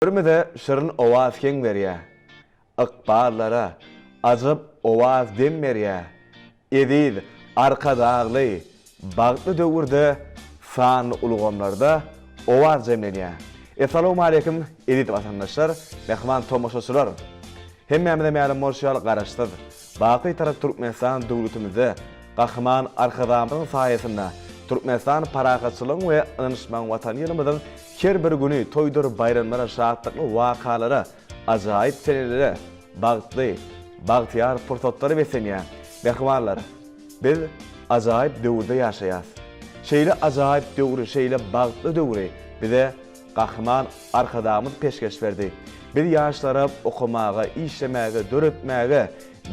Ömrümize şirin owaz heň berýä. Ykballara ajap owaz dem berýä. Eziz Arkadagly bagtly döwürde sanly ulgamlarda owaz jemlenýä. Essalawmaleýkim eziz watandaşlar, mähriban tomaşaçylar! Hemmämize mälim bolşy ýaly Garaşsyz, baky Bitarap Türkmenistan döwletimizde Gahryman Arkadagymyzyň saýasynda Türkmenistan parahatçylygyň we ynanyşmagyň Watany ýylymyzyň her bir güni toýdur baýramlara, şatlykly wakalara, ajaýyp senelere, bagtly, bagtyýar pursatlara beslenýär. Mähribanlar, biz ajaýyp döwürde ýaşaýas. Şeýle ajaýyp döwri, şeýle bagtly döwri bize Gahryman Arkadagymyz peşgeş berdi. Biz ýaşlara okamaga, işlemäge, döretmäge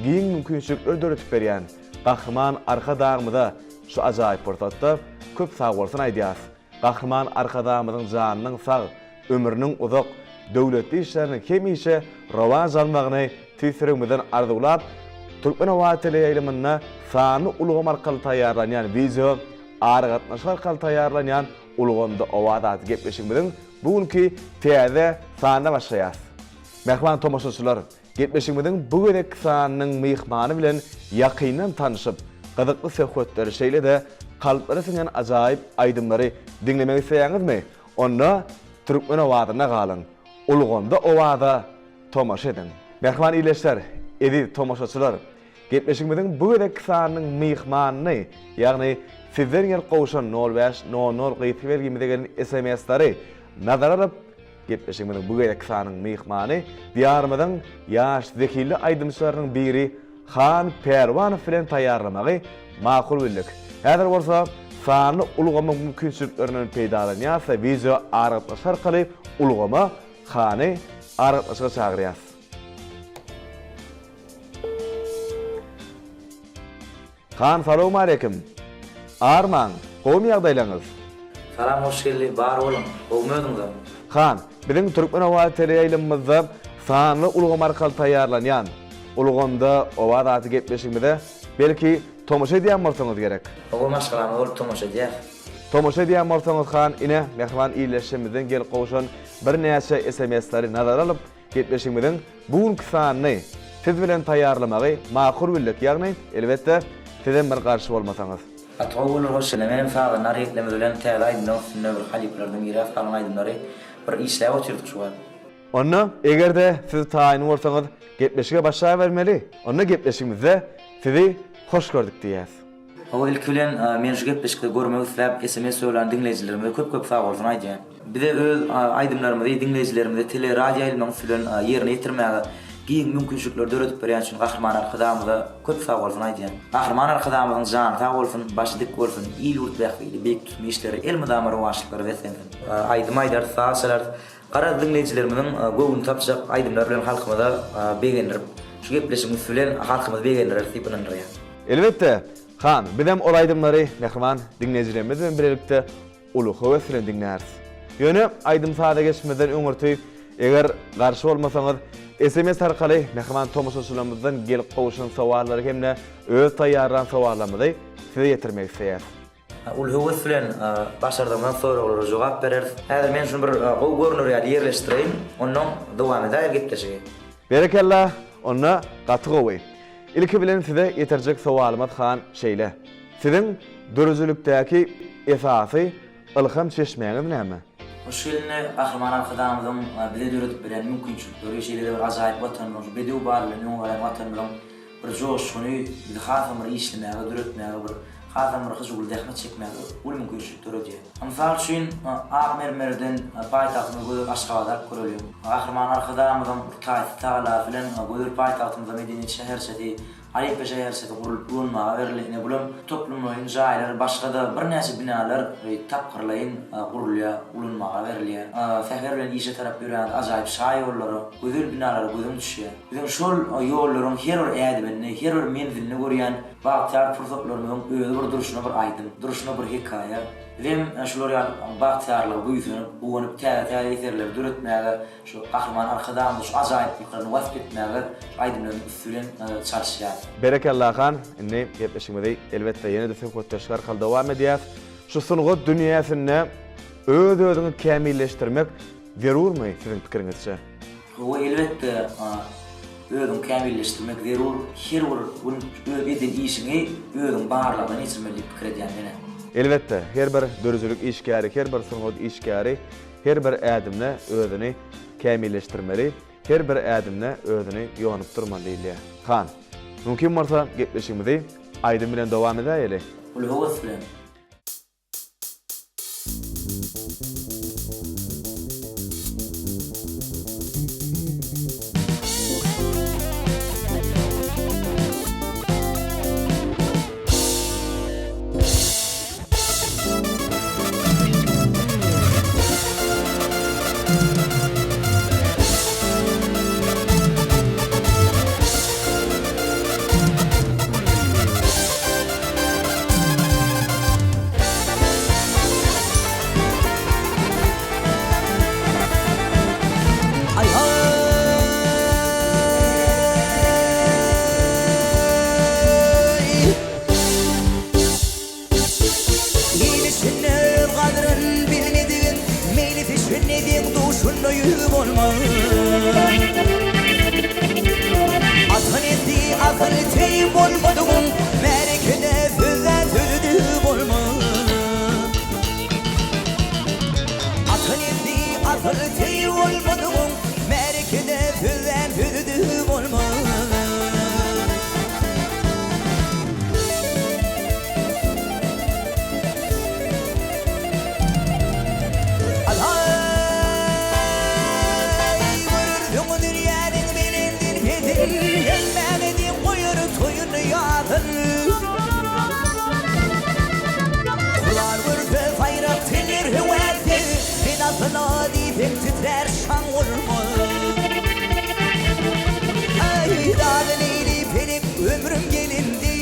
giň mümkinçilikleri döredip berýän Gahryman Arkadagymyza şu ajaýyp pursatda köp sagbolsun aýdýarys. Gahryman Arkadagymyzyň janynyň sag, ömrüniň uzak, döwletli işleriniň hemişe rowaç almagyny tüýs ýüregimizden arzuwlap, Türkmen howa teleýaýlymynda sanly ulgam arkaly taýýarlanýan wideo aragatnaşyk arkaly taýýarlanýan Ulgamda owaz atly gepleşigimiziň bu günki täze sanyna başlaýarys. Mähriban tomaşaçylar, gepleşigimiziň bu gezekki sanynyň myhmany bilen ýakyndan tanşyp, gyzykly söhbetleri, şeýle-de kalplara siňen ajaýyp aýdymlary diňlemek isleýäňizmi? Onda Türkmen owazynda galyň! Ulgamda owaza tomaşa ediň! Mähriban ildeşler, eziz tomaşaçylar! Gepleşigimiziň bu gezekki sanynyň myhmanyny, ýagny sizden gelip gowşan nol bäş nol nol gysga belgimize gelen sms-lary nazara alyp, gepleşigimiziň bu gezekki sanynyň myhmany Diýarymyzyň ýaş zehinli aýdymçylarynyň biri Han Pälwanow bilen taýýarlamagy makul bildik. Häzir bolsa sanly ulgamyň mümkinçiliklerinden peýdalanýas we wideo aragatnaşyk arkaly ulgama Hany aragatnaşyga çagyrýas. Han salowmaleýkim. Armaň, gowumy ýagdaýlaňyz? Salam Hoşgeldi, bar boluň, gowumy özüňizem? Han, biziň Türkmen owazy teleýaýlymymyzda sanly ulgam arkaly taýýarlanýan Ulgamda owaz atly gepleşigimize belki tomaşa edýän bolsaňyz gerek? Hawa maşgalamyz bolup tomaşa edýäs. Tomaşa edýän bolsaňyz Han, ine, mähriban ildeşlerimizden gelip gowşan birnäçe sms-leri nazara alyp, Gepleşigimiziň bu günki sanyny siz bilen taýýarlamagy makul bildik, ýagny, elbetde, sizem bir garşy bolmasaňyz. Gaty gowy bolar hoş gelen menem sazanda reklemiz bilen täze aýdymlaň üstünde bir halypalardan miras galan aýdymlary bir işläp otyrdyk şu wagt. Onda egerde siz taýyn bolsaňyz gepleşige başlabermeli. Onda gepleşigimizde sizi hoş gördük diýýäs. Hawa ilki bilen men şu gepleşikde görmek isläp sms ýollan diňleýjilerimize köp köp sagbolsun aýdýan. Bize öz aýdymlarymyzy diňleýjilerimize tele radio ýaýlymlaryň üsti bilen ýerine ýetirmäge giň mümkinçilikleri döredip berýän üçin Gahryman Arkadagymyza köp sagbolsun aýdýan. Gahryman Arkadagymyzyň jany sag bolsun, başy dik bolsun, il-ýurt bähbitli beýik tutumly işleri elmydama rowaçlyklara beslensin. Aýdym aýdarys, saz çalarys. Garaz diňleýjilerimiziň göwnüni tapjak aýdymlar bilen halkymyza begendirip, şu gepleşigiň üsti bilen halkymyzy begendireris diýip ynandyrýan. Elbetde, Han, bizem ol aýdymlary mähriban diňleýjilerimiz bilen bilelikde uly höwes bilen diňläris. Ýöne aýdym-saza geçmezden öňürti, eger garşy bolmasaňyz, sms arkaly mähriban tomaşaçylarymyzdan gelip gowşan sowallary hem-de öz taýýarlan sowallarymyzy size ýetirmek isleýäris. Uly höwes bilen başardygymyzdan soraglara jogap bereris. Häzir men şuny bir gowy görner ýaly ýerleşdireýin, onnoň dowam edäýeli gepleşigi. Berekella, onda gaty gowy. Ilki bilen size ýetirjek sowalymyz han şeýle. Siziň döredijilikdäki esasy ylham çeşmäňiz näme? Şu ýylynda Gahryman Arkadagymyzyň bize döredip berýän mümkinçilikleri, şeýle-de bir ajaýyp Watanymyzyň, şu bedew bady bilen öňe barýan Watanymyzyň bir joşguny bizi hasam bir işlemäge, döretmäge, bir hasam bir hyjuwly zähmet çekmäge uly mümkinçilik döredýär. Mysal üçin, ak mermerden paýtagtymyz gözel Aşgabady alyp göreliň. Gahryman Arkadagymyzyň bir taýsyz tagallasy bilen gözel paýtagtymyzda medeniýet şäherçesi, Olimpiýa şäherçesi gurlup ulanmaga berildi. Ine bulam toplumlaýyn jaýlar, başga-da birnäçe binalar tapgyrlaýyn gurulýar, ulanmaga berilýär. Säher bilen işe tarap ýöräňde ajaýyp şaýollara, gözel binalara gözüň düşýär. Biziň şol ýollaryň her bir ädiminde, her bir menzilinde görýän bagtyýar pursatlarymyzyň özi bir durşuna bir aýdym, durşuna bir hekaýa. Bizem şular ýaly bagtyýarlyga buýsanyp, guwanyp täze-täze eserleri döretmäge, şu Gahryman Arkadagymyzyň şu ajaýyplyklaryny wasp etmäge şu aýdymlaryň üsti bilen çalyşýarys. Berekella Han, indi gepleşigimizi elbetde ýene-de söhbetdeşlik arkaly dowam edýäs. Şu sungat dünýäsinde öz-özüňi kämilleşdirmek. zerurmy siziň pikiriňizçe? Hawa elbetde özüňi kämilleşdirmek zerur her bir gün öz eden işiňi özüň barlagdan geçirmeli diýip pikir edýän menä. Elbetde her bir döredijilik işgäri her bir sungat işgäri her bir ädimde özüni kämilleşdirmeli her bir ädimde özüni ýonup durmaly diýilýär. Han, mümkin bolsa gepleşigimizi aýdym bilen dowam edäýeli. Uly höwes bilen. Il içinde öz gadryn bilmedigiň, Meýlis içinde deň-duşunda ýüz bolmaz. Ata nesli asyl teý bolmadygyň, Märekede sözlän sözi düz bolmaz. Ata nesli asyl teý bolmadygyň, Märekede sözlän sözi düz bolmaz. Alaý, görersiň dünýäniň belendin pesin, Hemmäňe deň goýar toýuny ýazyn. Kural görse saýrak teller höwäsi, Sen asyla diýseň titrär şaň bolmaz. Aý, dagy leýli pelek ömrüm gelindi.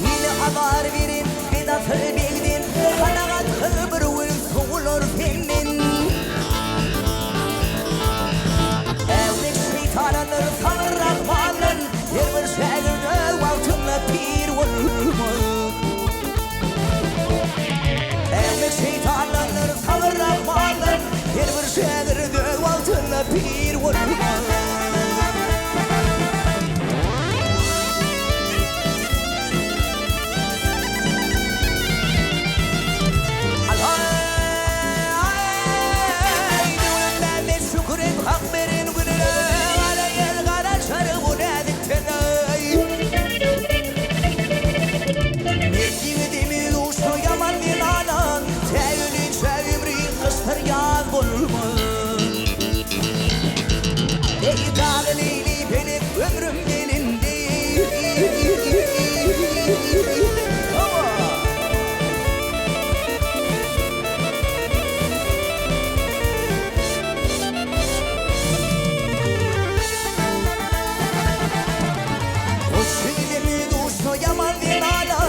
Ile azar beren bedasyl begden, Kanagat kyl bir gün sowular senden. Äwmek şeýtanandyr sabyr Rahmandan, Her bir şägirt öz wagtynda pir bolmaz. Äwmek şeýtandandyr sabyr Rahmandan, Her bir şägirt öz wagtynda pir bolmaz. Aý, Döwletmämmet şükür et Hak beren gününe, Gara ýel garaşar bu näzik tene-eý. Mert ýigidimiz uçsa ýaman zenana, Tä ölinçä ömri gyşdyr ýaz bolmaz. Eý, dagy leýli pelek ömrüm gelindi. Hawa! Goç ýigidimi duşsa ýaman zenana,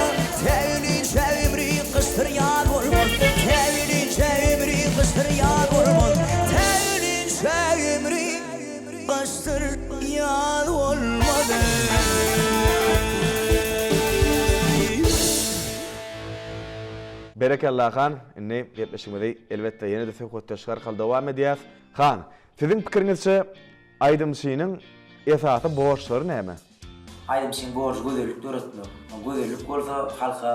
Tä ölinçä ömri gyşdyr ýaz bolmaz, Tä ölinçä ömri gyşdyr ýaz bolmaz, Tä ölinçä ömri gyşdyr ýaz bolmaz. Berekella Han, indi gepleşigimizi elbetde ýene-de söhbetdeşlik arkaly dowam edýäs. Han, siziň pikiriňizçe aýdymçynyň esasy borçlary näme? Aýdymçynyň borjy gözellik döretmek. Gözellik bolsa halka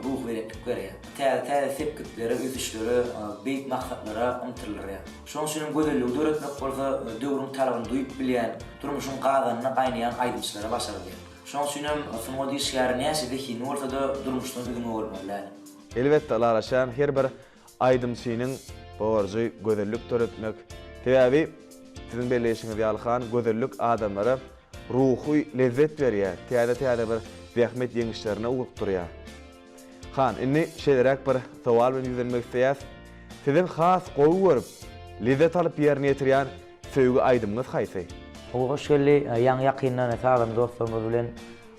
ruhubelentlik berýär. Täze-täze sepgitlere, ösüşlere, beýik maksatlara ymtyldyrýar. Şonuň üçin hem gözelligi döretmek bolsa döwrüň talabyny duýup bilýän, durmuşyň gazanynda gaýnaýan aýdymçylara başardýar. Şonuň üçin hem sungat işgäri näçe zehinli bolsa-da durmuşdan üzňe bolmaly däl. Elbetde ylalaşýan her bir aýdymçynyň borjy gözellik döretmek. Sebäbi siziň belleýşiňiz ýaly han gözellik adamlara ruhy lezzet berýär, täze täze bir zähmet ýeňişlerine ugrukdyrýar. Han, indi şeýleräk bir sowal bilen ýüzlenmek isleýäs. Siziň has gowy görüp, lezzet alyp ýerine ýetirýän söýgi aýdymyňyz haýsy? Hawa Hoşgeldi, ýaňy ýakynda sazanda dostlarymyz bilen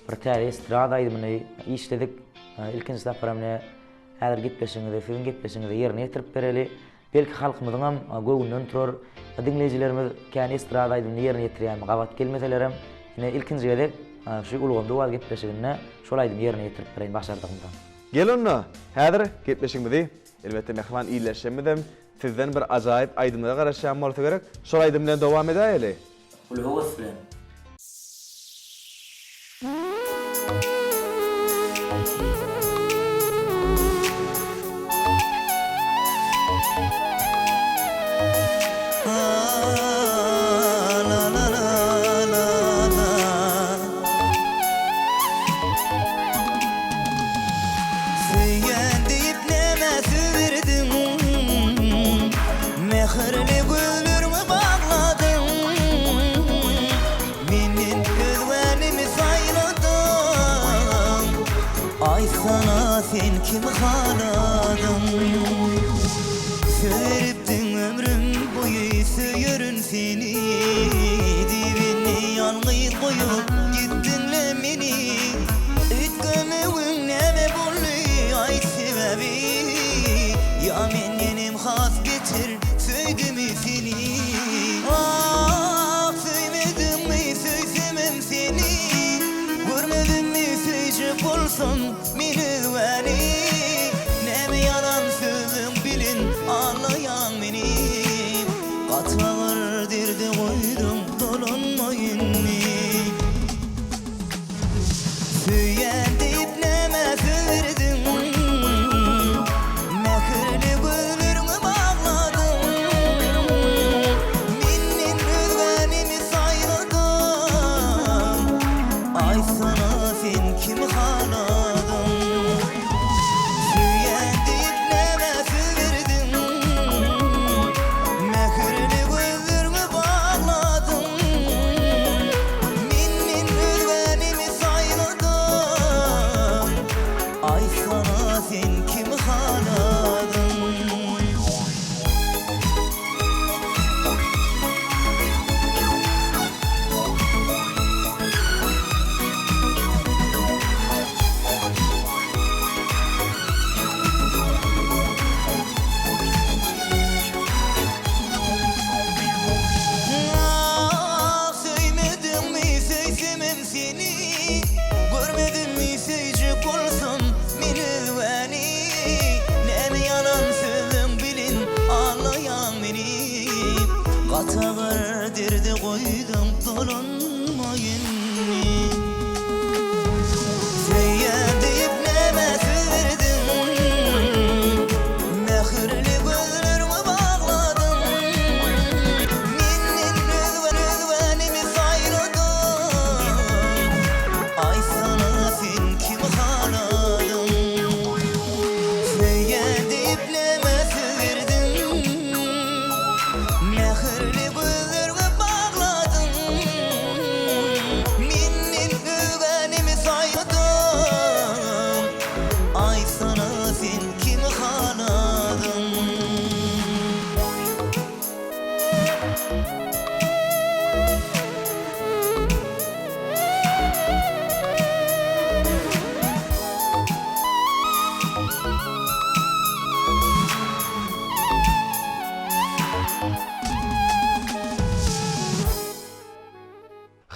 bir täze estrada aýdymyny işledik. Ilkinji saparam ine häzir gepleşigiňizi, siziň gepleşigiňizi ýerine ýetirip bereli. Belki halkymyzyňam göwnünden turar. Diňleýjilerimiz kän estrada aýdymyny ýerine ýetirýänime gabat gelmeselerem, ine ilkinji gezek şu Ulgamda owaz gepleşiginde şol aýdymy ýerine ýetirip bereýin başardygymdan. Gel onda, häzir gepleşigimizi, elbetde mähriban ildeşlerimizem sizden bir ajaýyp aýdymlara garaşýan bolsa gerek, şol aýdym bilen dowam edäýeli. Uly höwes bilen. Söýýän diýip nämä söz berdiň Mähirli gözleriňi bagladyň Menden özgänimi saýladyň Aýtsana sen kimi haladyň Söz beripdiň ömrüm boýy söýerin seni Diýip indi ýalňyz goýup gitdiňle meni Üýtgemegiň näme boldy aýt sebäbi Ýa mendenem has beter söýdümi seni Ah söýmedimmi söýsemem seni Görmedimmi söýjek bolsam men özgäni Näme ýalan sözleň bilen aldaýaň meni Gaty agyr derde goýduň dolanma indi. Söýýän diýip nämä söz berdiň Mähirli gözleriňi bagladyň Menden özgänimi saýladyň Aýtsana sen kimi haladyň Söýýän diýip nämä söz berdiň Mähirli gözleriňi bagladyň Menden özgänimi saýladyň Aýtsana sen kimi haladyň. Ah, söýmediňmi, söýsemem seni Görmedimmi, söýjek bolsam men özgäni Näme ýalan sözleň bilen aldaýaň meni Gaty agyr derde goýduň dolanma indi Söýýän diýip nämä söz berdiň Mähirli gözleriňi bagladyň Menden özge özgänimi saýladyň Aýtsana sen kimi haladyň Söýýän diýip nämä söz berdiň Mähirli gözleriňi bagladyň Menden özgänimi saýladyň Aýtsana sen kimi haladyň.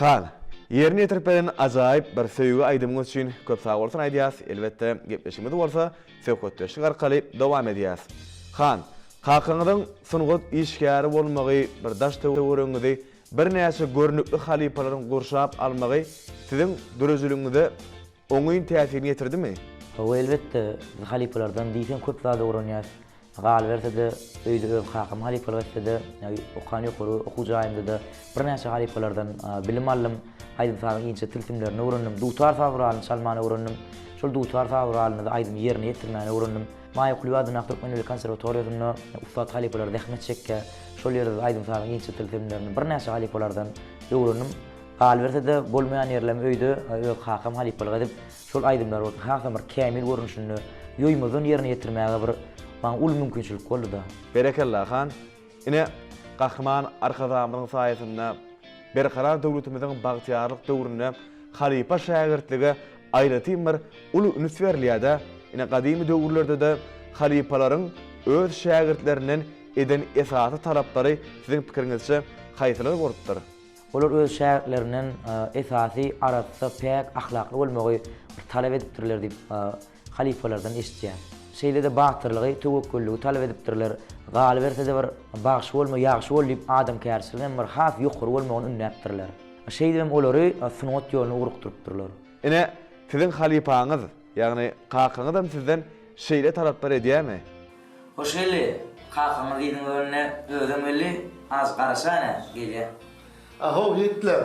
Han, ýerine ýetirip beren ajaýyp bir söýgi aýdymyňyz üçin köp sagbolsun aýdýas, elbetde gepleşigimizi bolsa söhbetdeşlik arkaly dowam edýäs. Han, kakaňyzyň sungat işgäri bolmagy bir daş töweregiňizi birnäçe görnükli halypalaryň gurşap almagy siziň döredijiligiňize oňyn täsirini ýetirdimi? Hawa elbetde, biz halypalardan diýseň köp zat öwrenýäs. Galyberse-de, öýde öz kakam halypalyk etse-de, okan ýokary okuw jaýymda-da birnäçe halypalardan bilim aldym. Aýdym-sazyň inçe tilsimlerini öwrendim. Dutar saz guralyny çalmany öwrendim. Şol dutar saz guralynda-da aýdymy ýerine ýetirmäni öwrendim. Maýa Kulyýewa adyndaky Türkmen milli konserwatoriýasynda ussat halypalar zähmet çekýär. Şol ýerde-de aýdym-sazyň inçe tilsimlerini birnäçe halypalardan öwrendim. Galyberse-de, bolmaýan ýerlerim öýde öz kakam halypalyk edip, Şol aýdymlar bolsa hasam bir kämil görnüşinde. Ýoýmazdan ýerine ýetirmäge bir maňa uly mümkinçilik boldy-da. Berekella, han! Ine, Gahryman Arkadagymyzyň saýasynda Berkarar döwletimiziň bagtyýarlyk döwründe halypa-şägirtlige aýratyn bir uly üns berilýär-dä. Ine, gadymy döwürlerde-de halypalaryň öz şägirtlerinden eden esasy talaplary siziň pikiriňizçe haýsylar bolupdyr? Olar öz şägirtlerinden esasy arassa, päk, ahlakly bolmagy bir talap edipdirler diýip halypalardan eşidýäs. Şeýle-de batyrlygy, töwekgelligi talap edipdirler. Galyberse-de bir bagşy bolma, ýagşy bol diýip adamkärçiligiň hem bir has ýokary bolmagyny ündäpdirler. Şeýdibem olary sungat ýoluna ugrukdyrypdyrlar. Ine, siziň halypaňyz, ýagny kakaňyzam sizden şeýle talaplar edýärmi? Hoş geldi, kakaňyz diýdiň önüne özem geldi, az garaşaýyn-a, gelýä. Ahow ýigitler!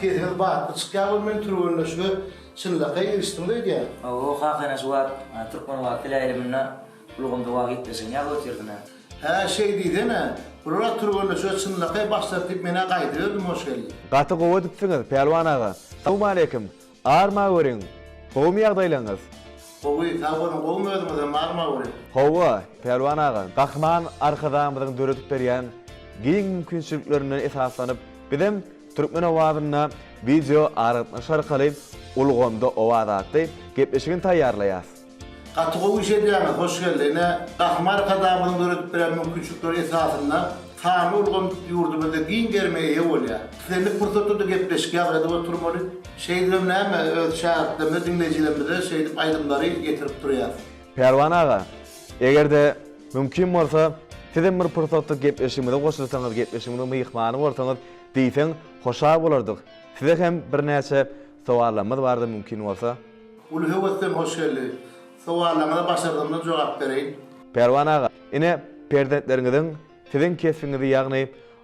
Sesiňiz batly çykýar we men türgenleşige çynlakaý girişdiňiz öýdýän. Hawa kaka ine şu wagt Türkmen wagt teleýaýlymynda ulgamda wagt gepleşigini ýazyp otyrdyna. Hä şeý diýsene, bular-a türgenleşige çynlakaý başlady diýip men-ä gaýdyberdim Hoşgeldi. Gaty gowy edipsiňiz Pälwan aga. Salowmaleýkim. Armaweriň! Gowumy ýagdaýlaryňyz? Gowy, sag boluň, gowumy özüňizem, armaweriň! Hawa, Pälwan aga, Gahryman Arkadagymyzyň döredip berýän giň mümkinçiliklerinden esaslanyp, bizem Türkmen owazynda wideo aragatnaşyk arkaly Ulgamda owaz atly gepleşigini taýýarlaýas. Gaty gowy iş edýäňiz Hoşgeldi ine Gahryman Arkadagymyzyň döredip beren mümkinçilikleri esasynda sanly ulgam ýurdumyzda giň gerime eýe bolýar. Islendik pursatda-da gepleşik ýazgy edip oturmaly. Şeýdibem näme öz şägirtlerimize diňleýjilerimize şeýdip aýdymlary ýetirip durýas. Pälwan aga, eger-de mümkin bolsa, sizem bir pursatlyk gepleşigimize goşulsaňyz, gepleşigimiziň myhmany bolsaňyz diýseň hoşal bolardyk. Size hem birnäçe sowallarymyz bardy mümkin bolsa. Uly höwesden hoş geldi. Sowallaryňyza başardygymdan jogap bereýin. Pälwan aga, ine, perzentleriňiziň siziň kesbiňizi ýagny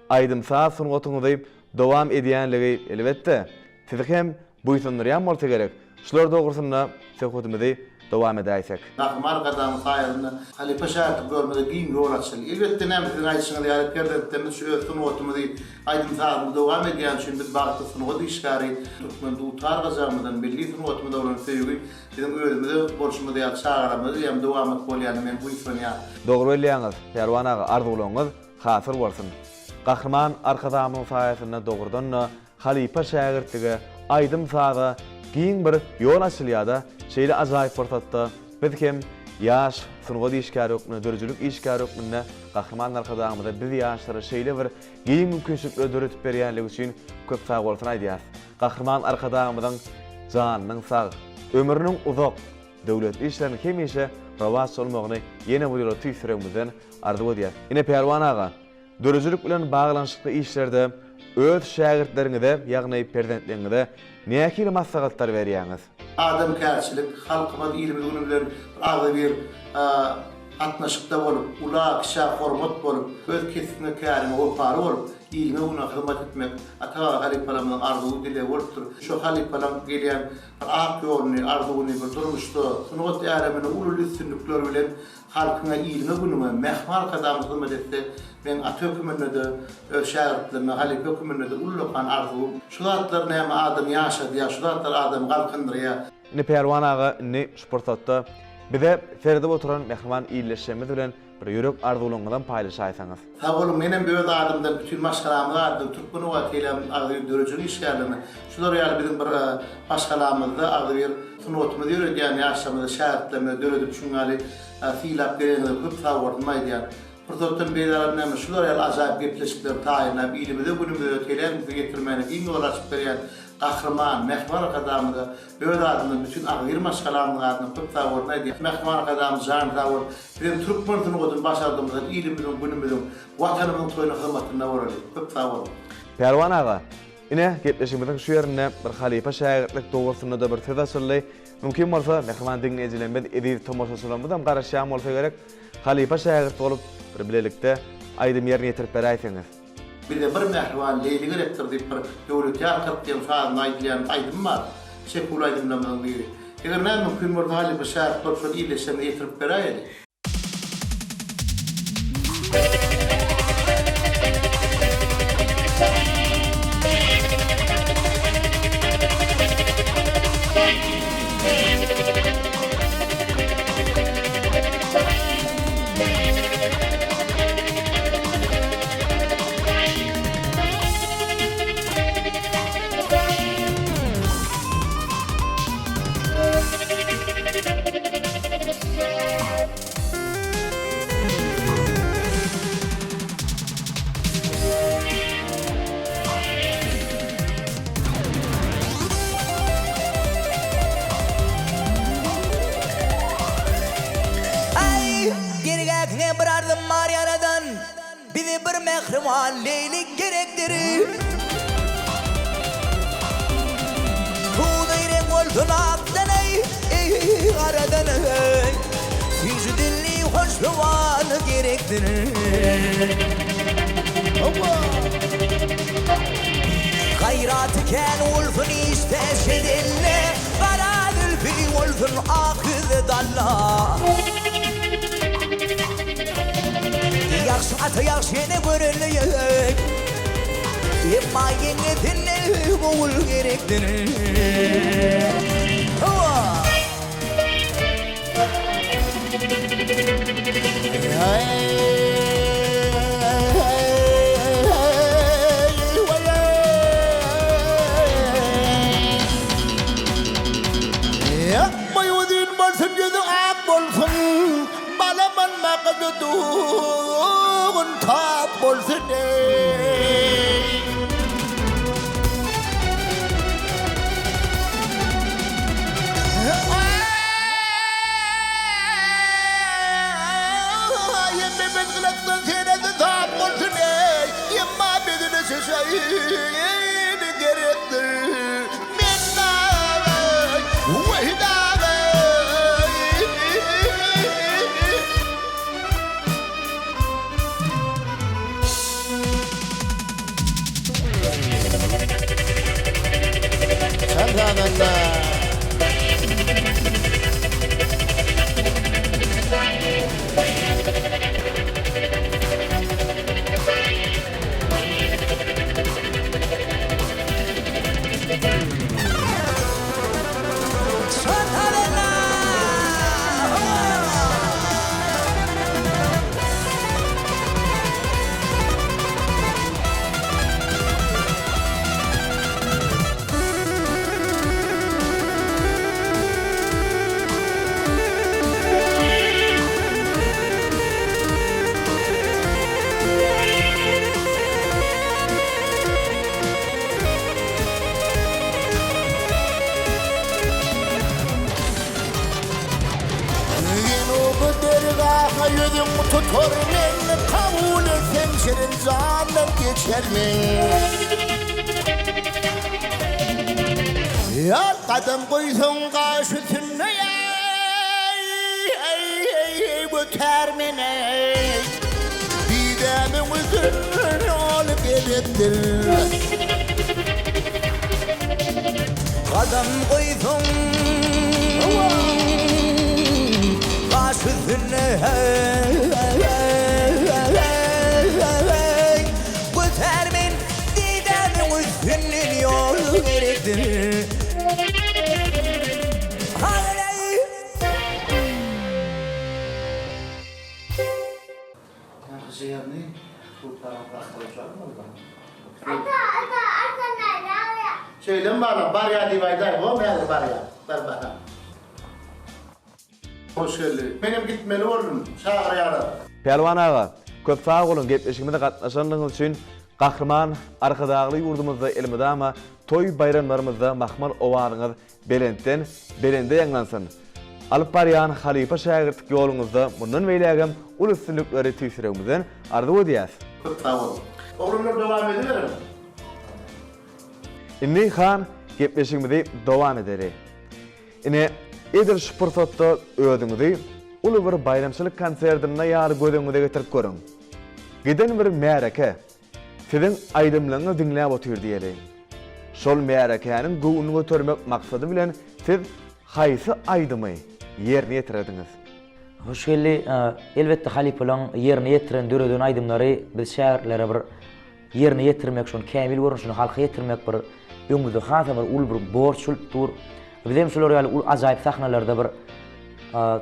aýdym-saz sungatyňyzy dowam edýänligi, elbetde, sizi hem buýsandyrýan bolsa gerek. Şular dogrusynda söhbetimizi dowam edäýsek. Gahryman Arkadagymyz saýasynda halypa şägirtlik ýolumyza giň ýol açyldy. Elbetde, näme siziň aýdyşyňyz ýaly perzentlerimiz şu öz sungatymyzy, aýdym-sazymyzy dowam edýäni üçin biz bagtly sungat işgäri, türkmen dutar gyjagymyzdan milli sungatymyza bolan söýgi biziň özümize bolşumyz ýaly çagalarymyza hem dowamat bolýanyna men buýsanýan. Dogry belleýäňiz, Pälwan aga, arzuwlaryňyz hasyl bolsun. Gahryman Arkadagymyzyň saýasynda dogrudan-da Halypa-şägirtlige, aýdym-saza giň bir ýol açylýar-da, şeýle ajaýyp pursatda biz hem ýaş sungat işgäri hökmünde, döredijilik işgäri hökmünde Gahryman Arkadagymyza biz ýaşlara şeýle bir giň mümkinçilikleri döredip berýänligi üçin köp sagbolsun aýdýarys. Gahryman Arkadagymyzyň janynyň sag, ömrüniň uzak, döwletli işleriniň hemişe rowaç bolmagyny ýene bir ýola tüýs ýüregimizden arzuw edýäris. Ine, Pälwan aga, Döredijilik bilen baglanyşykly işlerde öz şägirtleriňize, ýagny perzentleriňize nähili maslahatlar berýäňiz? Adamkärçilik, halkymyz ilimiz günü bilen bir agzybir gatnaşykda bolup, ula, kiçä hormat bolup, öz kesbiňe, käriňe wepaly bolup, iliňe-günüňe hyzmat etmek ata-baba halypalarymyzyň arzuwy, dilegi bolupdyr. Şo halypalaryň gelýän bir ak ýoluny, arzuwyny bir durmuşda, sungat äleminde uly-uly üstünlikler bilen Halkyňa, iliňe-günüňe Mähriban Arkadagymyz hyzmat etse, meň ata höküminde-de, öz şägirtlerime halypa höküminde-de ullakan arzuwym. Şu zatlar näme adamy ýaşadýar, şu zatlar adamy galkyndyrýar. Indi Pälwan aga indi şu pursatda bize seredip oturan mähriban ildeşlerimiz bilen bir ýürek arzuwlaryňyzam paýlaşaýsaňyz. Sag boluň menem öz adymdan bütin maşgalamyz adyndan Türkmen oba teleýaýlymyň agzybir döredijilik işgärlerine şular ýaly biziň bir maşgalamyzda agzybir sungatymyzy ýöredýän ýaşlarymyza şägirtlerimize döredip şuň ýaly sylap geleniňize köp sag bolsun aýdýan. Pursatdan peýdalanyp näme şular ýaly ajaýyp gepleşikleri taýynlap ilimize günümize teleýaýlymyzy ýetirmäne giň ýol açyp berýän Gahryman Mähriban Arkadagymyza öz adymdan bütin agzybir maşgalamyzyň adyndan köp sag bolsun aýdýan. Mähriban Arkadagymyz jany sag bolup Bizem türkmen sungatyny başardygymyzdan ilimiziň, günümiziň, Watanymyzyň toýuna hyzmatynda bolaly. Köp sag boluň! Pälwan aga, ine, gepleşigimiziň şu ýerinde bir halypa-şägirtlik dogrusynda-da bir söz açyldy. Mümkin bolsa, mähriban diňleýjilerimiz, eziz tomaşaçylarymyzam garaşýan bolsa gerek, halypa-şägirt bolup, bir bilelikde aýdym ýerine ýetirip beräýseňiz. Bize bir mähriban Leýli gerekdir diýip bir Döwletýar 40 diýen sazynda aýdylýan aýdym bar. Çeküwli aýdymlarymyzyň biri. Eger näme mümkin bolsa halypa şägirt bolup şol ildeşlerimize ýetirip beräýeli. Diňe bir arzym bar Ýaradan, Bize bir mähriban leýlek gerekdir. Suwday reň bolsun akdan eý, eý, garadan eý, Süýji dilli hoş zoban gerekdir. Gaýraty kän bolsun işde jedelde, Gara zülpi bolsun ak ýüzli dalla. Ýagşy ata ýagşy ene görelde Emma ýeňňesinden ogul gerekdir. Hawa. Ýakmaý uzyn bolsun ýüzi ak bolsun Balaman makydy dugun tap bolsun eý. Hemme biz gylakdan senedi zat bolsun eý, Emma bezine şeşeýini gerekdir. Men dagy, weý dagy. Çal sazanda. Çal sazanda. Ýene dergaha ýüzüň tutar men, Kabul etseň şirin jandan geçer men. Ýar gadam goýsaň gaş üstünde eý, götär meni. Didämiň üstünden ýol beletdir. Gadam goýsaň gaş üstüne Götär men didämiň üstünden ýol gerekdir. Haleý! Şeýlemi balam, barýa diýip aýdaý, hom häzir barýa. Bar balam. Hoş geldi. Menem gitmeli boldum, çagyrýarlar. Pälwan aga, köp sag boluň gepleşigimize gatnaşanlygyňyz üçin Gahryman Arkadagly ýurdumyzda elmydama toý baýramlarymyzda mahmal owazyňyz belentden belende ýaňlansyn. Alyp barýan halypa şägirtlik ýoluňyzda mundan beýlägem uly üstünlikleri tüýs ýüregimizden arzuw edýäs. Köp sag boluň. Oglanlar dowam ediberiň. Indi han gepleşigimizi dowam edeli. Ine, edil şu pursatda özüňizi uly bir baýramçylyk konserdinde ýaly göz öňüňize getirip görüň. Giden bir märeke siziň aýdymlaryňyzy diňläp otyr diýeli. Şol märekäniň göwnüni götermek maksady bilen siz haýsy aýdymy ýerine ýetirerdiňiz? Hoşgeldi, elbetde halypalaň ýerine ýetiren, döreden aýdymlary biz şägirtlere bir ýerine ýetirmek, şony kämil görnüşinde halka ýetirmek bir öňümizde hasam bir uly bir borç bolup dur. Biz hem şular ýaly uly ajaýyp sahnalarda bir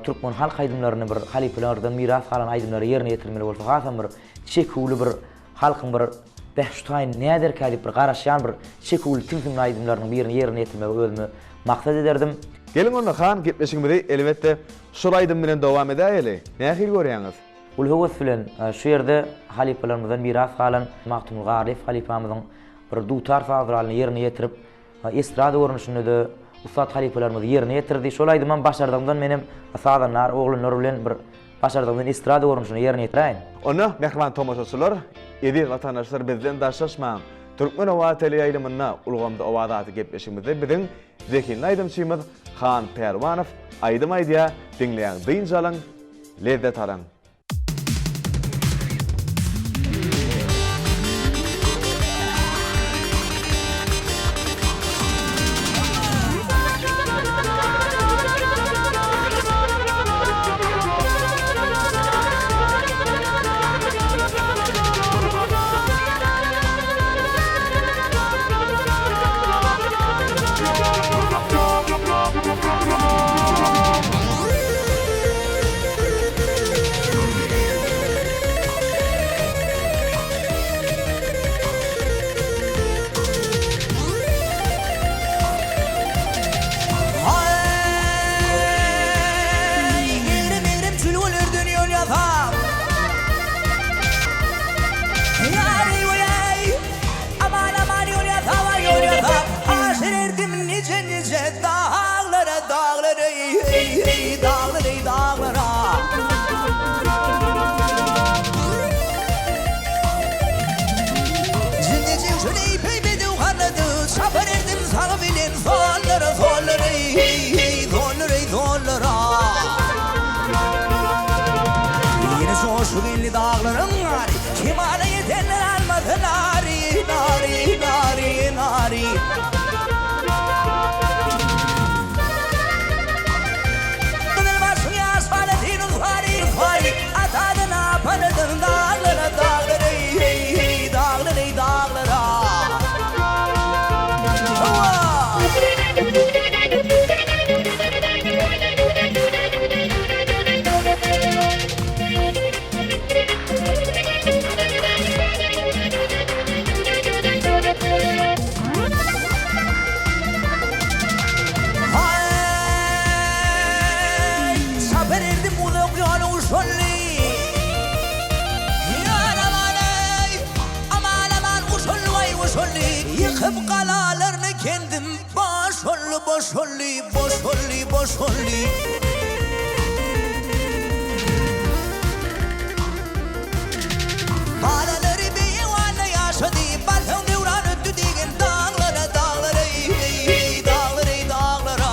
türkmen halk aýdymlaryny bir halypalardan miras galan aýdymlary ýerine ýetirmeli bolsa hasam bir çeküwli bir halkyň bir bäh şu taýyn näderkä diýip bir garaşýan bir çeküwli tilsimli aýdymlarynyň birini ýerine ýetirmegi özüme maksat ederdim. Geliň onda han gepleşigimizi elbetde şol aýdym bilen dowam edäýeli. Nähili görýäňiz? Uly höwes bilen şu ýerde halypalarymyzdan miras galan Magtymguly Garlyýew halypamyzyň bir dutar saz guralyny ýerine ýetirip, estrada görnüşinde-de ussat halypalarymyz ýerine ýetirdi. Şol aýdymam başardygymdan menem sazandar oglanlar bilen bir. Başardygymdan estrada görnüşinde ýerine ýetiräýin. Onda, mähriban tomaşaçylar, eziz watandaşlar bizden daşlaşmaň! Türkmen owazy teleýaýlymynda Ulgamda owaz atly gepleşigimizde biziň zehinli aýdymçymyz Han Pälwanow aýdym aýdýar, diňläň dynç alyň, lezzet alyň! Haý, egrim-egrim jülgelerden ýol ýasap. Ýary-oý-aý, aman-aman ýol ýasap-a ýol ýasap. Aşyr erdim nije-nije daglara, daglara-eý-eý, daglara-eý, daglara. Jinde-jewşen eý-peý bedew garlady, Çapar erdim sag bilen sollara, sollara-eý-eý, sollara-eý, sollara. Ýene joşy geldi daglaryň ary, Kemala ýetenler almasyn nary, nary, nary, nary. Gyzylbaşyň ýaş balasy Nusary, Nusary, Atadan apanadan daglara, daglara, eý, daglara, eý, daglara. Hawa! Haý, çapar erdim uzak ýoluň şolly. Ýar aman-eý, aman-aman guşully waý guşully. Ýykyp galalarny kendim boş boldy, boş boldy, boş boldy, boş boldy. Galalary beýewanda ýaşady, Barsaň döwran ötdi diýgin daglara, daglara, eý, daglara, eý, daglara.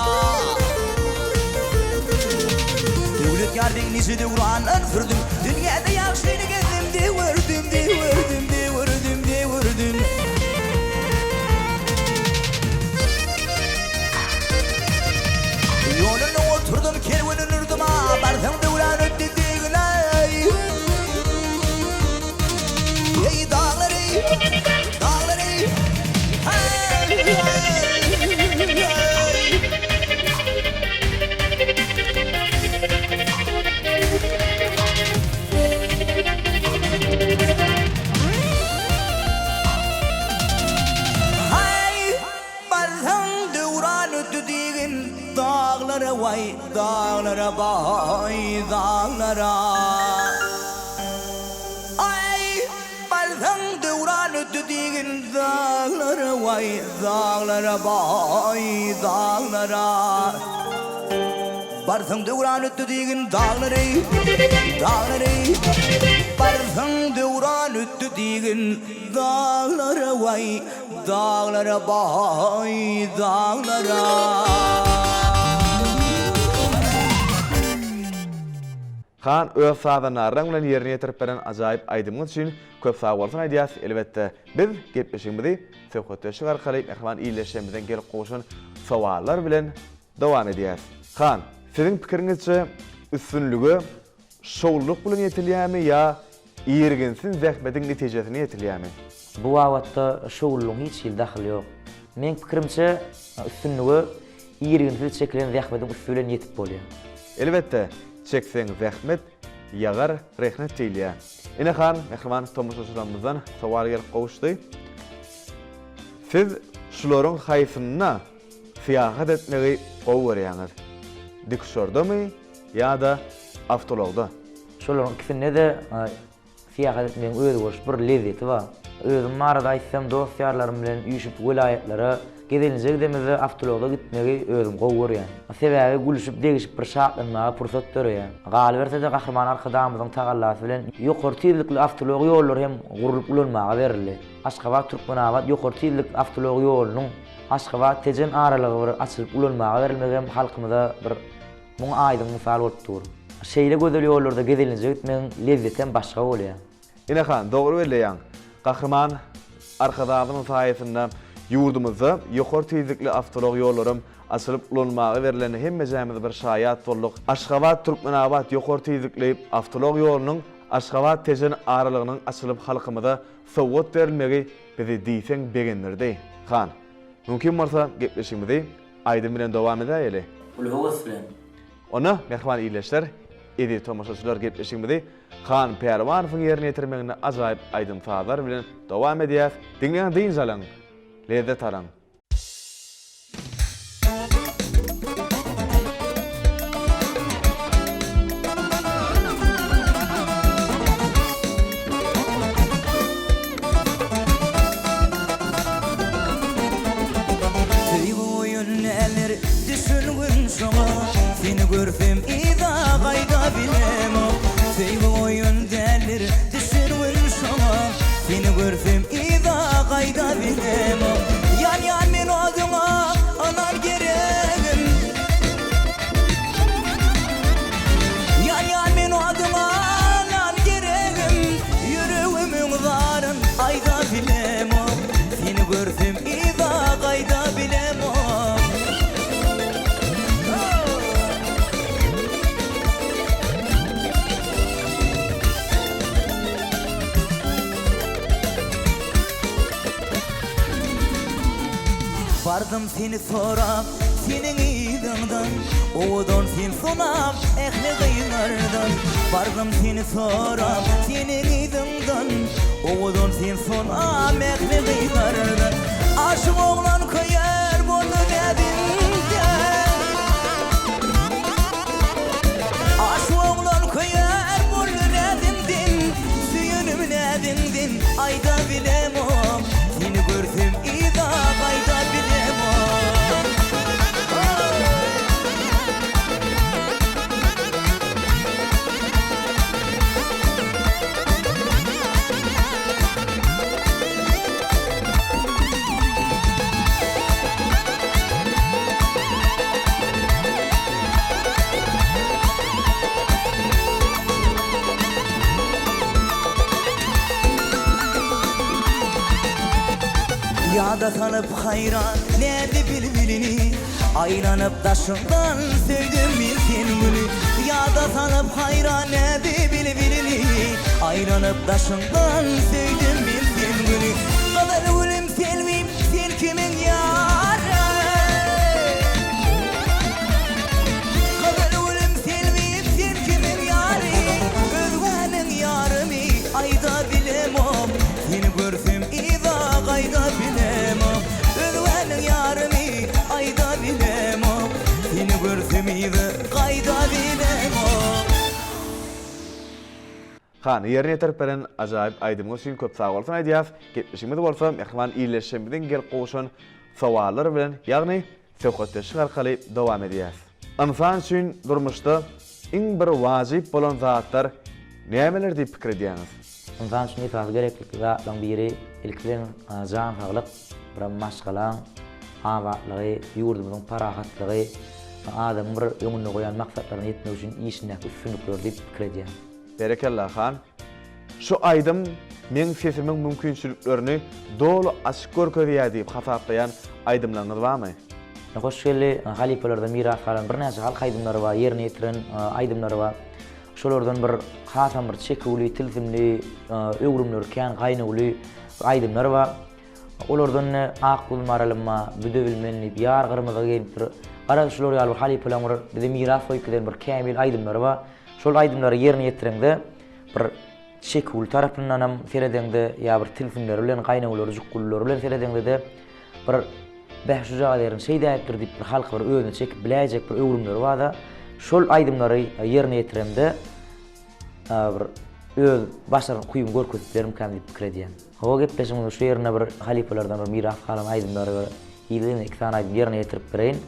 Döwlet ýar beg nije döwranlar sürdüm, Dünýäde ýagşyny gezdim, döwürdüm, döwürdüm, döwürdüm, döwürdüm. Ýolunda oturdym, kerwenin ürdüm, a, Barsaň döwran ötdi diýgin, eý. Eý daglar eý, daglar eý, heý, heý. Haý, barsaň döwran ötdi diýgin daglara waý, daglara baý, daglara. Aý, barsaň döwran ötdi diýgin daglara waý, daglara baý, daglara. Barsaň döwran ötdi diýgin daglara eý, daglara eý. Barsaň döwran ötdi diýgin daglara waý, daglara baý, daglara. Han öz sazandarlaň bilen ýerine ýetirip beren ajaýyp aýdymyňyz üçin köp sagbolsun aýdýas elbetde biz gepleşigimizi söhbetdeşlik arkaly mähriban ildeşlerimizden gelip gowşan sowallar bilen dowam edýäs. Han, siziň pikiriňizçe üstünlige şowlulyk bilen ýetilýämi ýa irginsiz zähmetiň netijesinde ýetilýämi? Bu babatda şowlulygyň hiç hili dahyly ýok. Meň pikirimçe üstünlige irginsiz çekilen zähmetiň üsti bilen ýetip bolýar. Elbetde, çekseň zähmet, ýagar rehnet diýilýär. Ine han, mähriban tomaşaçylarymyzdan sowal gelip gowuşdy. Siz şularyň haýsynda syýahat etmegi gowy görýäňiz? Dikuçardamy ýa-da awtoulagda? Şolaryň ikisinde-de Syýahat etmegiň özboluşly bir lezzeti bar. Özüm barada aýtsam, dost-ýarlarym bilen üýşüp welaýatlara Gezelenje gidemizde awtoulagda gitmegi özüm gowy görýän. Sebäbi gülüşip, degişip bir şatlanmaga pursat döreýär. Galyberse-de Gahryman Arkadagymyzyň tagallasy bilen ýokary tizlikli awtoulag ýollary hem gurlup ulanmaga berildi. Aşgabat-Türkmenabat ýokary tizlikli awtoulag ýolunyň Aşgabat-Tejen aralygy bir açylyp ulanmaga berilmegi hem halkymyza bir muňa aýdyň mysal bolup dur. Şeýle gözel ýollarda gezelenje gitmegiň lezzeti hem başga bolýar. Ine han, dogry belleýäň. Gahryman Arkadagymyzyň saýasynda ýurdumyzda ýokary tizlikli awtoulag ýollaram açylyp ulanmaga berlenine hemmejämiz bir şaýat bolduk. Aşgabat-Türkmenabat ýokary tizlikli awtoulag ýolunyň Aşgabat-Tejen aralygynyň açylyp halkymyza sowgat berilmegi bizi diýseň begendirdi. Han, mümkin bolsa gepleşigimizi aýdym bilen dowam edäýeli. Uly höwes bilen. Onda, mähriban ildeşler, eziz tomaşaçylar gepleşigimizi Han Pälwanowyň ýerine ýetirmeginde ajaýyp aýdym-sazlar bilen dowam edýäs. Diňläň dynç alyň, lezzet alyň. Söýgi oýun däldir, düşüngin şoňa, Seni görsem yza gaýda bilemok. Söýgi oýun däldir, düşüngin şoňa, Seni görsem yza gaýda bilemok. Ýanýan men oduňa, ynan geregim. Ýanýan men oduňa, ynan geregim. Ýüregimiň zaryn aýda bilemok. Seni görsem yza gaýda bilemok. Bardym seni sorap seniň yzyňdan Owadan sen sonam ähli gyzlardan Bardym seni sorap seniň yzyňdan Owadan sen sonam ähli gyzlardan Aşyk oglan köýer boldy näziňden Aşyk oglan köýer boldy näziňden Söýenim näziňden aýda bilemok Seni görsem yza gaýda bilemok. Ýada salyp haýran näzi bilbilini Aýlanyp daşyňdan söýdüm men sen güli Ýada salyp haýran näzi bilbilini Aýlanyp daşyňdan söýdüm men sen güli Gyzyl gülüm selbim sen kimiň ýary Gyzyl gülüm selbim sen kimiň ýary Özgäniň ýarymy aýda bilemok Seni görsem yza gaýda bilemok Özgäniň ýarymy aýda bilemok Seni görsem yza gaýda bilemok. Hany, ýerine ýetirip beren ajaýyp aýdymyňyz üçin köp sagbolsun aýdýas. Gepleşigimiz bolsa mähriban ildeşlerimiziň gelip gowşan sowallary bilen, ýagny söhbetdeşlik arkaly dowam edýäs. Ynsan üçin durmuşda iň bir wajyp bolan zatlar nämeler diýip pikir edýäňiz? Ynsan üçin esasy gerekli zatlaryň biri ilki bilen jan saglyk, birem maşgalaň abatlygy, ýurdumyzyň parahatlygy, adamyň bir öňünde goýan maksatlaryna ýetmek üçin işindäki üstünlikleri diýip pikir edýän. Berekella Han. Şu aýdym meň sesimiň mümkinçiliklerini doly açyk görkezýär diýip hasaplaýan aýdymlaryňyz barmy? Hoşgeldi halypalardan miras galan birnäçe halk aýdymlary bar, ýerine ýetiren aýdymlary bar. Şolardan bir hasam bir çeküwli, tilsimli, öwrümleri kän, gaýnawly aýdymlar bar. Olardan ine Ak gül maralym bar, Büde bilmen diýip, Ýar gyrmyzy geýnipdir. Garaz şular ýaly bir halypalaryň bir bize miras goýup giden bir kämil aýdymlary bar. Şol aýdymlary ýerine ýetireňde bir çeküwli tarapyndanam seredeňde ýa bir tilsimleri bilen, gaýnawlary, jukgulylary bilen seredeňde-de bir bäh şujagaz ýerini şeýdäýipdir diýip bir halky bir özüne çekip biläýjek bir öwrümleri bar-da. Şol aýdymlary ýerine ýetiremde bir öz başarnyk ukybymy görkezip bilerimkäm diýip pikir edýän. Hawa gepleşigimiziň şu ýerinde bir halypalardan bir miras galan aýdymlary bir. Yzly-yzyna iki sany aýdym ýerine ýetirip bereýin.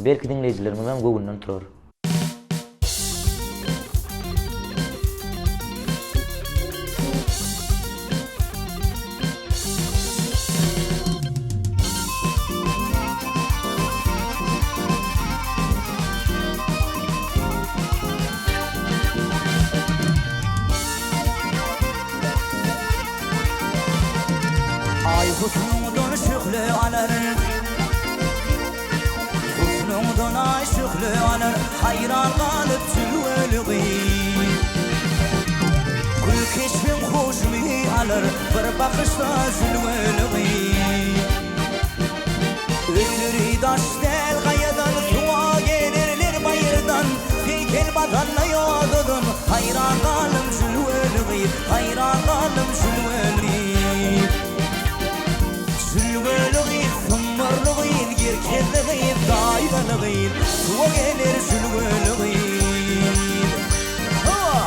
Belki diňleýjilerimiziňem göwnünden turar. Aý husnuňdan şöhle alar Husnuňdan aý şöhle alar Haýran galyp jülweli gyz Gül keşbiň huşumy alar Bir bakyşda jülweli gyz Öýleri daş däl gaýadan Suwa gelerler baýyrdan Heýkel bazanda ýodadan Haýran galdym jülweli gyz Haýran galdym jülweli Jülweli gyz Sumbarly gyz Gerkezli gyz Daýzaly gyz Suwa geler jülweli gyz Hawa!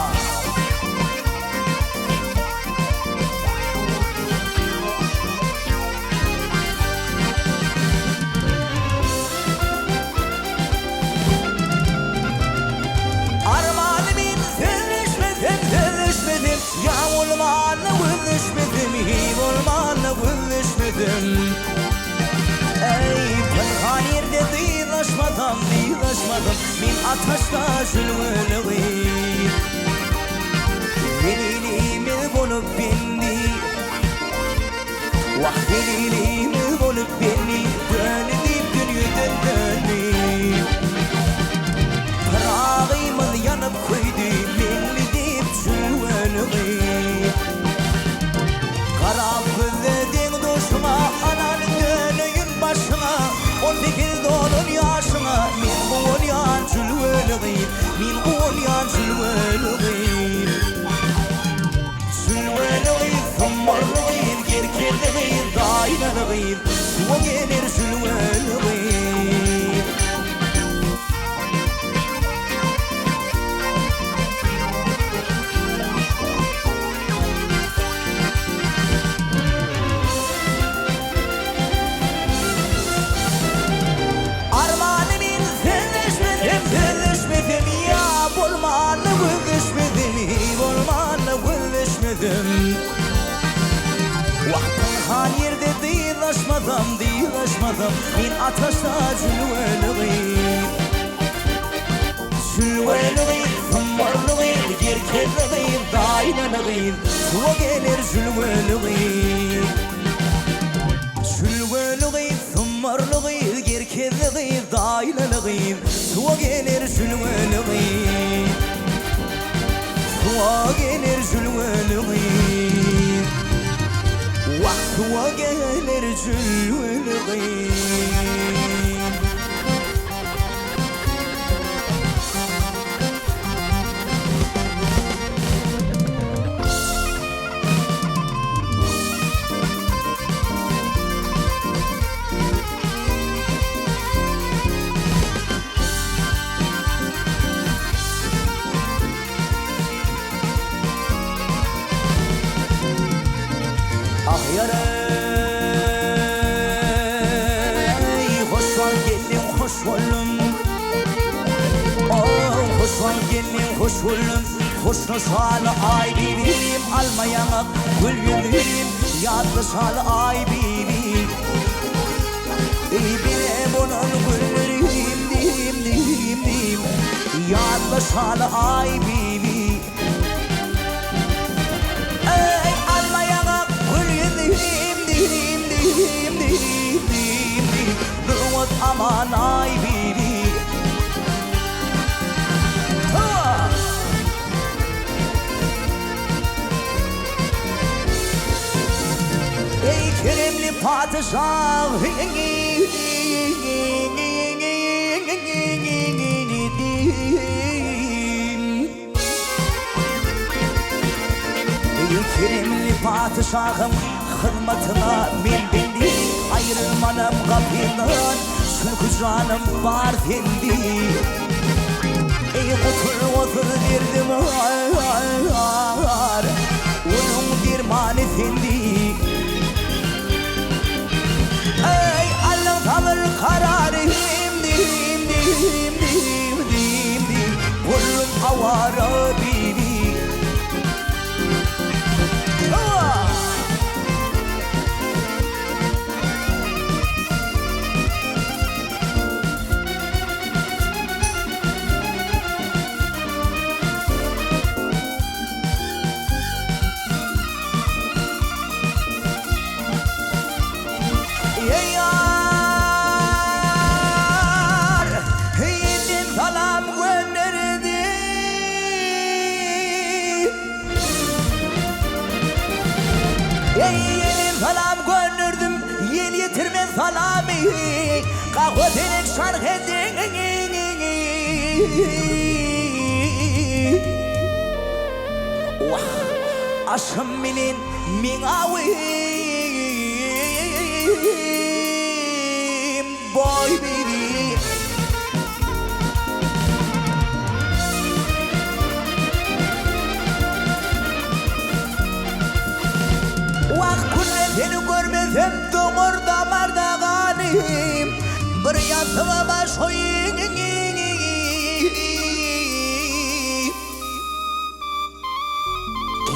Armany men sözleşmesem, sözleşmesem, Ýa bolmanda gözleşmesem, Heý bolmanda gözleşmesem. Eý, pynhan ýerde dyzlaşmasam, dyzlaşmasam, Men ataşda jülgeli gyz. Zelilimiz bolup bendi. Wah zelilimiz bolup bendi, Döndi diýip dünýeden döndi. Pyragymyz ýanyp köýdi, Meňli diýip jülgeli gyz. Garap gözde deň-duşuňa, Anan döneýin başyňa, 18 dolan ýaşyňa, Men guwanýan jülgeli gyz, Men guwanýan jülgeli gyz. Jülgeli gyz, sumbarly gyz, gerkezli gyz, daýnaly gyz, Suwa geler jülgeli gyz. Armany men sözleşmesem, sözleşmesem, Ýa bolmanda gözleşmesem, Heý bolmanda gözleşmesem. Wah, pynhan ýerde dyzlaşmasam, dyzlaşmasam, Men ataşda jülgeli gyz. Jülgeli gyz, sumbarly gyz, gerkezli gyz, daýnaly gyz, Suwa geler jülgeli gyz. Jülgeli gyz, sumbarly gyz, gerkezli gyz, daýnaly gyz, Suwa geler jülgeli gyz. Suwa geler jülgeli gyz. Wah, suwa geler jülgeli gyz. Ah ýar-eý, hoş bol geldiň, hoş boldum. Oh, hoş bol geldiň, hoş boldum. Hoşlaşaly aý bibim, alma ýaňak, gül ýüzüm, ýatlaşaly aý bibim. Eý bile bolan günlerim, dim, dim, dim, ýatlaşaly aý bibi. Eý alma ýaňak, gül ýüzüm, dim, dim, dim, dim, dim, durmaz aman aý bibi. Hawa! Eý keremli patyşah Eý keremli patyşahym hyzmatyňa men bendi Aýrylmanam gapyňdan çünki janym bar sendi Eý gutulgysyz derdim bar, Onuň dermany sendi. Eý, Allaň sabyr. Eý, ýelden salam gönderdim, ýel ýetirmez salamy, Gahwa pelek şarh edin. Wah, aşgym bilen meň awym, boý bibi. Wah, günde seni görmesem doňar damarda ganym, Bir ýassyga baş goýup.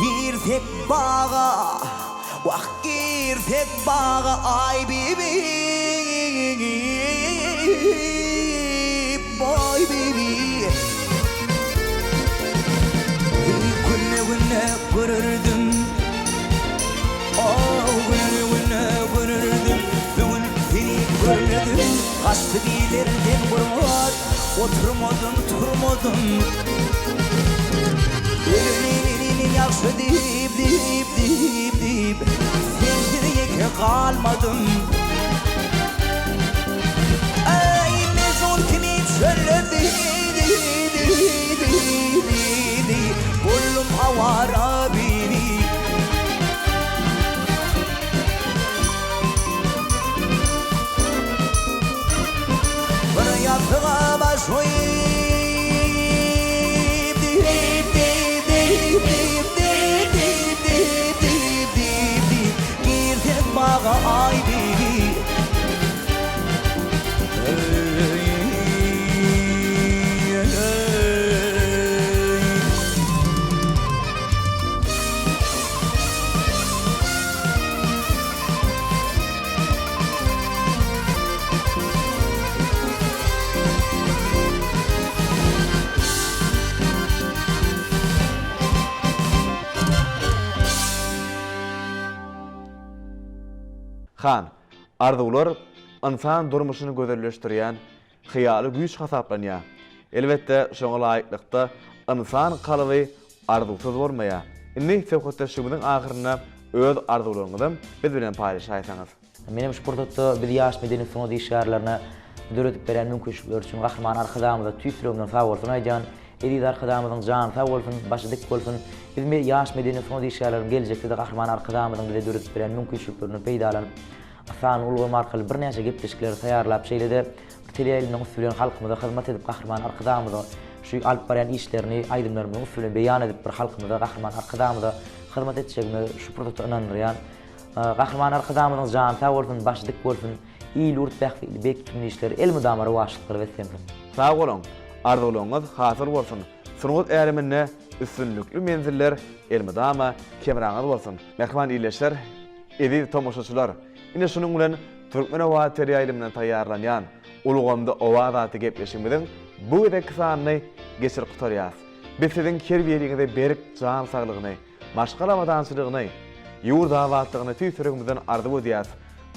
Girsek baga, wah, girsek baga, Aýbibi, Baýbibi. Günde-günde görerdim, oh, günde-günde görerdim, bu gün seni görmedim, gaçdy diýlerden gurbat. Oturmadym, turmadym. Öleniň ýagşy diýip, diýip, diýip, diýip, Sensiz ýeke galmadym. Eý, Mejnun kimin çölde diý, diý, diý, diý, diý, diý, Boldum awara biri. Bir ýassyga baş goýup, diýip, diýip, diýip, diýip, diýip, diýip, diýip, diýip, diýip, diýip, Girsek baga aý bibi. Han, arzuwlar ynsan durmuşyny gözelleşdirýän hyýaly güýç hasaplanýar. Elbetde, şoňa laýyklykda ynsan kalby arzuwsyz bolmaýar. Indi söhbetdeşligimiziň ahyrynda öz arzuwlaryňyzam biz bilen paýlaşaýsaňyz. Menem şu pursatda biz ýaş medeniýet sungat işgärlerine döredip berýän mümkinçilikleri üçin Gahryman Arkadagymyza tüýs ýüregimden sagbolsun aýdýan. Eziz Arkadagymyzyň jany sag bolsun, başy dik bolsun. Biz ýaş medeniýet sungat işgärleriniň geljekde-de Gahryman Arkadagymyzyň bize döredip berýän mümkinçiliklerinden peýdalanyp, sanly ulgam arkaly birnäçe gepleşikleri taýýarlap, şeýle-de teleýaýlymyň üsti bilen halkymyza hyzmat edip Gahryman Arkadagymyza şu alyp barýan işlerini aýdymlarymyzyň üsti bilen beýan edip bir halkymyza Gahryman Arkadagymyza hyzmat etjegime şu pursatda ynandyrýan. Gahryman Arkadagymyzyň jany sag bolsun, başy dik bolsun, il-ýurt bähbitli beýik tutumly işleri elmydama rowaçlyklara beslensin. Sag boluň! Arzuwlaryňyz hasyl bolsun! Sungat äleminde üstünlikli menziller elmydama hemraňyz bolsun! Mähriban ildeşler, eziz tomaşaçylar! Ine şunuň bilen Türkmen owazy teleýaýlymyndan taýýarlanýan Ulgamda owaz atly gepleşigimiziň bu gezekki sanyny geçirip gutarýas. Biz siziň her biriňize berk jan saglygyny, maşgala abadançylygyny, ýurt abatlygyny tüýs ýüregimizden arzuw edýäs.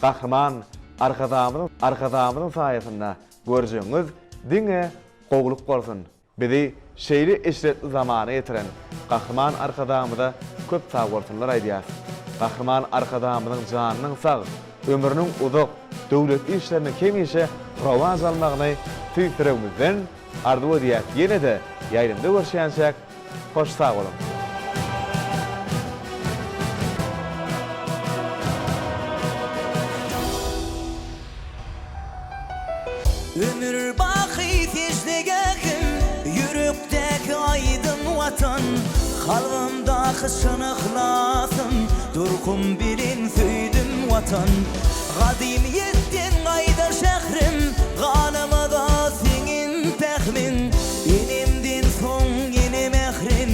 Gahryman Arkadagymyzyň Arkadagymyzyň saýasynda görjegiňiz diňe gowulyk bolsun! Bizi şeýle eşretli zamana ýetiren Gahryman Arkadagymyza köp sagbolsunlar aýdýas. Gahryman Arkadagymyzyň janynyň sag, ömrüniň uzak, döwletli işleriniň hemişe rowaç almagyny tüýs ýüregimizden arzuw edýäs. Ýene-de ýaýlymda görüşýänçäk hoş sag boluň! Ömür baky seždegähim, Ýürekdäki aýdym Watan, Kalbymdaky çyn yhlasym, Durkum bilen söýdüm Watan. Gadymyýetden gaýdan şährim, Ganymyza siňen pähmiň, Enemden soň ýene mährim,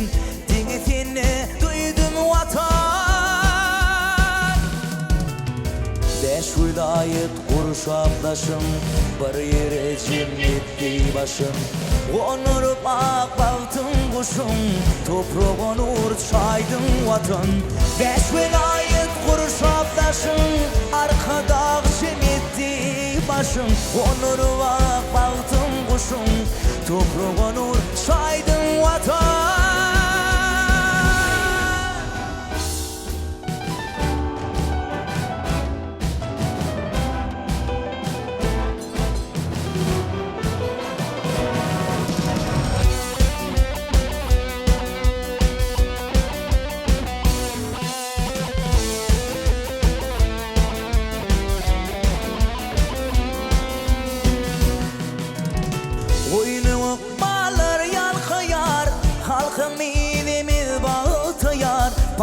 Diňe sende duýdum Watan. Bäş welaýat gurşap daşyn, Bir ýere jem etdi başyn. Gonuryp ak bagtyň guşun, Topraga nur çaýdyň Watan. Bäş welaýat gurşap daşyn, Arkadag jem etdi başyn. Gonuryp ak bagtyň guşun, Topraga nur çaýdyň Watan.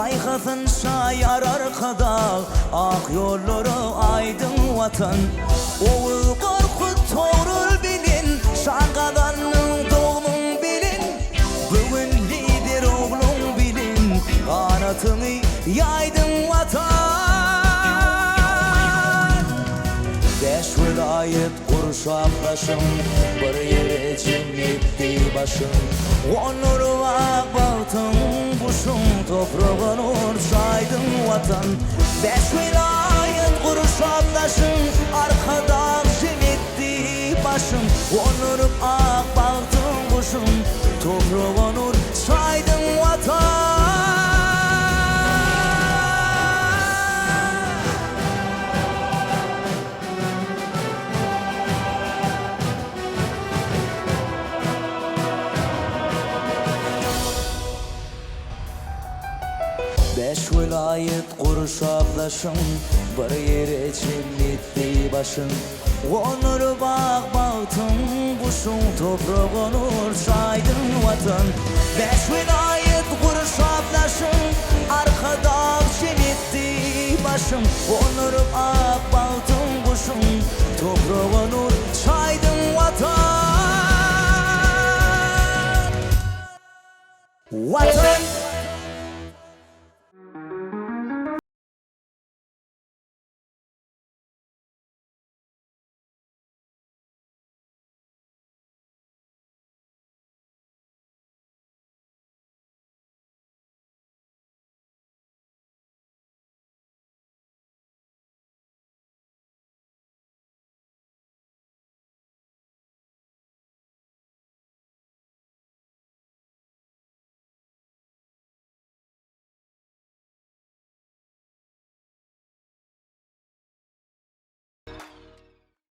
Paýhasyn çaýar Arkadag, Ak ýollara aýdyň Watan. Oguz Gorkut Togrul bilen, Şan gazandyň dogmuň bilen. Bu gün Lider ogluň bilen, Ganatyňy ýaýdyň Watan. Bäş welaýat gurşap daşyň, Bir ýere jem etdi başyň. Gonduryp ak bagtyň guşun, Topraga nur çaýdyň Watan. Bäş welaýat gurşap daşyň, Arkadag jem etdi başyň. Gonduryp ak bagtyň guşun, Topraga nur çaýdyň Watan. Bäş welaýat gurşap daşyň, Bir ýere jem etdi başyn. Gonar bag bagtyň guşuň, Topraga nur çaýdyň Watan. Bäş welaýat gurşap daşyň, Arkadag jem etdi başyn. Gonuryp ak bagtyň guşun, Topraga nur çaýdyň Watan! Watan!